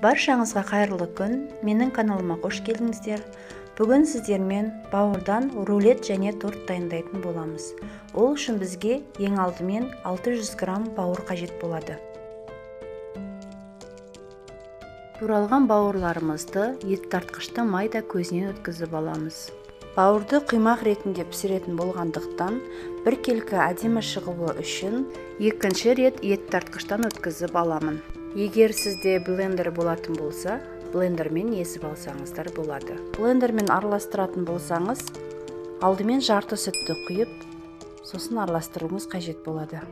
Баршаңызға қайырлы күн, менің каналыма қош келдіңіздер. Бүгін сіздермен бауырдан рулет және торт дайындайтын боламыз. Ол үшін бізге ең алдымен 600 грамм бауыр қажет болады. Туралған бауырларымызды ет тартқыштың майда көзінен өткізіп аламыз. Бауырды құймақ ретінде пісіретін болғандықтан, бір келкі әдемі шығуы үшін екінші рет ет тартқыштан өткізіп аламын. Егер сізде блендер болатын болса, блендермен езіп алсаңыздар болады. Блендермен араластыратын болсаңыз, алдымен жарты сүтті құйып, сосын араластыруыңыз қажет болады.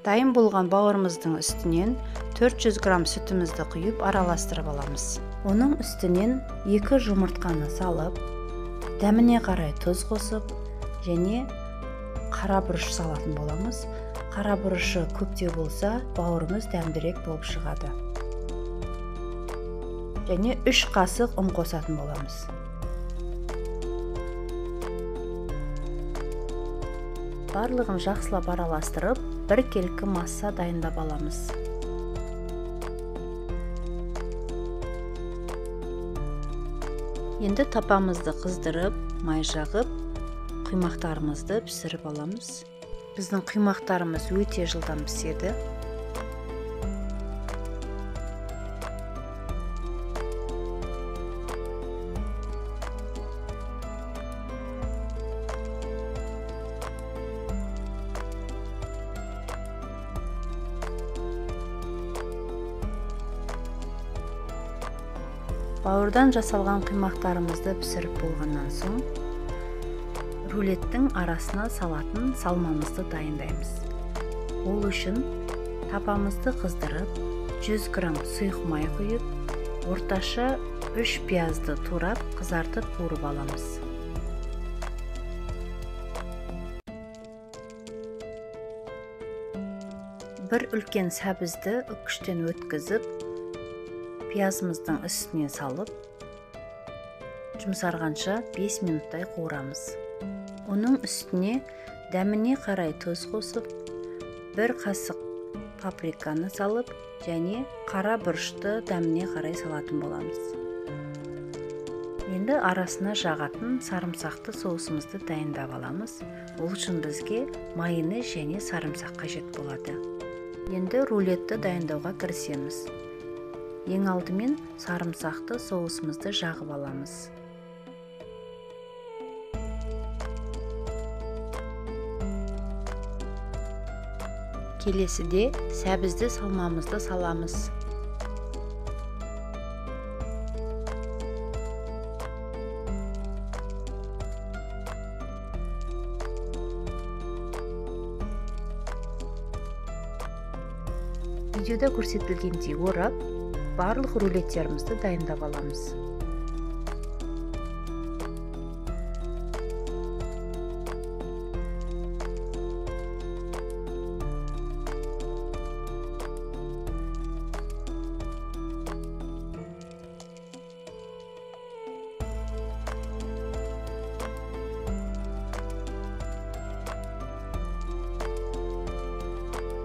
Дайын болған бауырымыздың үстінен 400 грамм сүтімізді құйып араластырып аламыз. Оның үстінен 2 жұмыртқаны салып, дәміне қарай тұз қосып, және қара бұрыш салатын боламыз. Қара бұрышы көптеу болса, бауырымыз дәмдірек болып шығады. Және 3 қасық ұн қосатын боламыз. Барлығын жақсылап араластырып, бір келкі масса дайындап аламыз. Енді тапамызды қыздырып, май жағып, құймақтарымызды пісіріп аламыз. Біздің құймақтарымыз өте жылдам піседі. Бауырдан жасалған құймақтарымызды пісіріп болғаннан соң, рулеттің арасына салатын салмамызды дайындаймыз. Ол үшін тапамызды қыздырып, 100 грамм сұйық май құйып, орташа 3 пиязды турап, қызартып қуырып аламыз. Бір үлкен сәбізді үккіштен өткізіп, пиязымыздың үстіне салып, жұмсарғанша 5 минуттай қуырамыз. Оның үстіне дәміне қарай тұз қосып, бір қасық паприканы салып, және қара бұрышты дәміне қарай салатын боламыз. Енді арасына жағатын сарымсақты соусымызды дайындап аламыз. Ол үшін бізге майонез және сарымсақ қажет болады. Енді рулетті дайындауға кірісеміз. Ең алдымен сарымсақты соусымызды жағып аламыз. Келесіде сәбізді салмамызды саламыз. Видеода көрсетілгендей орап, барлық рулеттерімізді дайындап аламыз.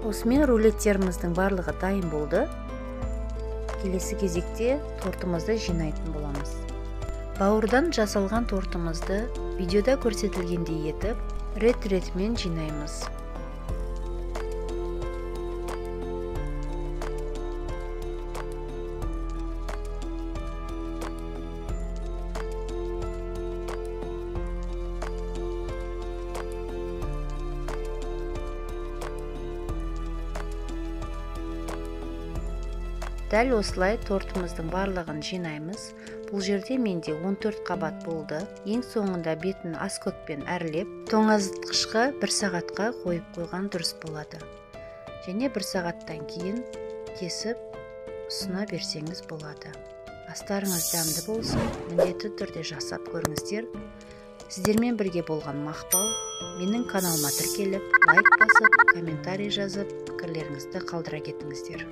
Осымен рулеттеріміздің барлығы дайын болды. Келесі кезекте тортымызды жинайтын боламыз. Бауырдан жасалған тортымызды видеода көрсетілгендей етіп, рет-ретімен жинаймыз. Дәл осылай тортымыздың барлығын жинаймыз. Бұл жерде менде 14 қабат болды. Ең соңында бетін аскөкпен әрлеп, тоңазытқышқа 1 сағатқа қойып қойған дұрыс болады. Және 1 сағаттан кейін кесіп ұсына берсеңіз болады. Астарыңыз дәмді болсын, міндетті түрде жасап көріңіздер. Сіздермен бірге болған Мақпал, менің каналыма тіркеліп, лайк басып, комментарий жазып, пікірлеріңізді қалдыра кетіңіздер.